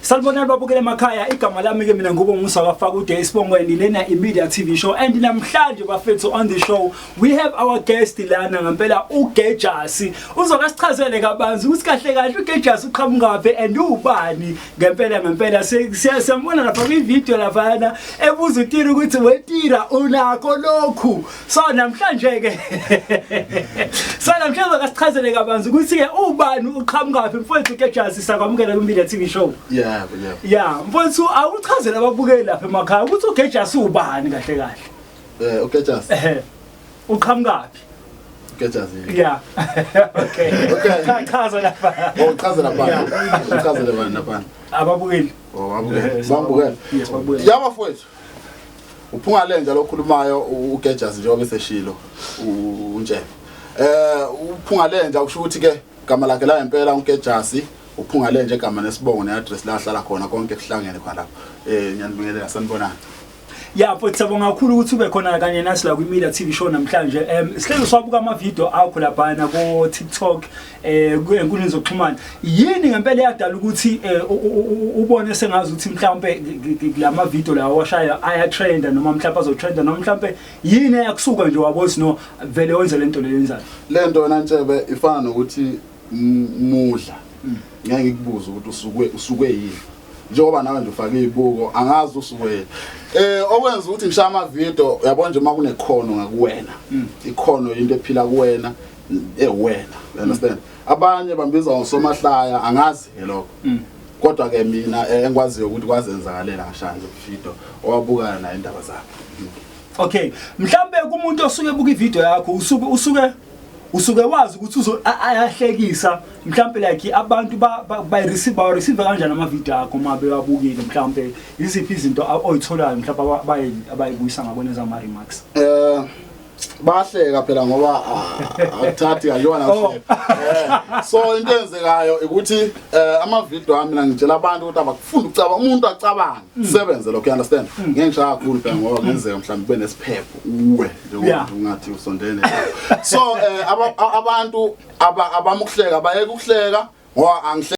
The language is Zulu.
Sanibonani babukele emakhaya, igama lami ke mina ngubo Musa kaFakude, isibongweni lena iMedia TV show, and namhlanje bafethu on the show we have our guest lana ngempela uGejasi. Uzokasichazele kabanzi ukuthi kahle kahle uGejasi uqhamukaphi and ubani ngempela ngempela. Siyambona lapha kwi-video laphana ebuza uTira ukuthi wetira unakho lokhu. So namhlanje uzokasichazele kabanzi ukuthi ke ubani, uqhamukaphi. Mfowethu uGejasi, sakwamukela kwi-Media TV show. Yebo. Ya mfowethu, awuchazele ababukeli lapha emakhaya ukuthi uGejasi ubani kahle kahle. UGejasi. Ehe, uqhamukaphi? UGejasi. Ya, okay. Okay. Chaza lapha. Oh, chaza lapha. Uchazele bani lapha? Ababukeli. Oh, abukele. Bambukele. Yes, babukele. Yaba mfowethu. Uphunga lenja lokhulumayo uGejasi njengoba eseshilo uNtshebe. Uphunga lenja kusho ukuthi ke igama lakhe la impela uGejasi, uphunga lenja igama nesibongo neaddress la ahlala khona, konke kuhlangene khona lapho. Ngiyanibingelela, sanibonani. Ya mfowethu, siyabonga kakhulu ukuthi ube khona kanye nathi la kwi-Media TV show namhlanje. Sihlezi siwabuka ama-video akho laphana ko-TikTok, enkundleni zokuxhumana. Yini ngempela eyadala ukuthi ubone sengazi ukuthi mhlawumbe lama video lawa washaya ayatrenda noma mhlawumbe azotrenda, noma mhlawumbe yini eyakusuka nje wabona ukuthi no, vele wenze lento le yenzayo? Lento yona Ntshebe ifana nokuthi mudla. Ngeke ngikubuze ukuthi usukwe yini. Njengoba nawe nje ufake izibuko, angazi usukwe yini. Okwenza ukuthi ngishaya ama video, uyabona nje uma kunekhono ngakuwena. Ikhono into ephila kuwena, ewena. You understand? Abanye bambiza ngosomahlaya, angazi ke lokho. Kodwa ke mina engikwaziyo ukuthi kwazenzakalela ngashaya nje video owabukana naye indaba zakhe. Okay, mhlambe kumuntu osuke ebuka ivideo yakho, usuke wazi ukuthi uzo ayahlekisa mhlambe, like abantu ba receive kanjani ama video akho uma bewabukile? Mhlambe iziphi izinto oyitholayo mhlambe abayibuyisa ngabona ezama remarks? Bahleka phela ngoba akuthathi kayona. Oh. So into eyenzekayo ukuthi ama video ami mina ngitshela abantu ukuthi abakufunda ukucabanga, umuntu acabange sebenze lokho, you understand? Ngeke ngishaya kakhulu phela ngoba kungenzeka mhlawumbe kube nesiphepho uwe njengoba ungathi usondene. So abantu abamukuhleka bayeke ukuhleka ngoba angihle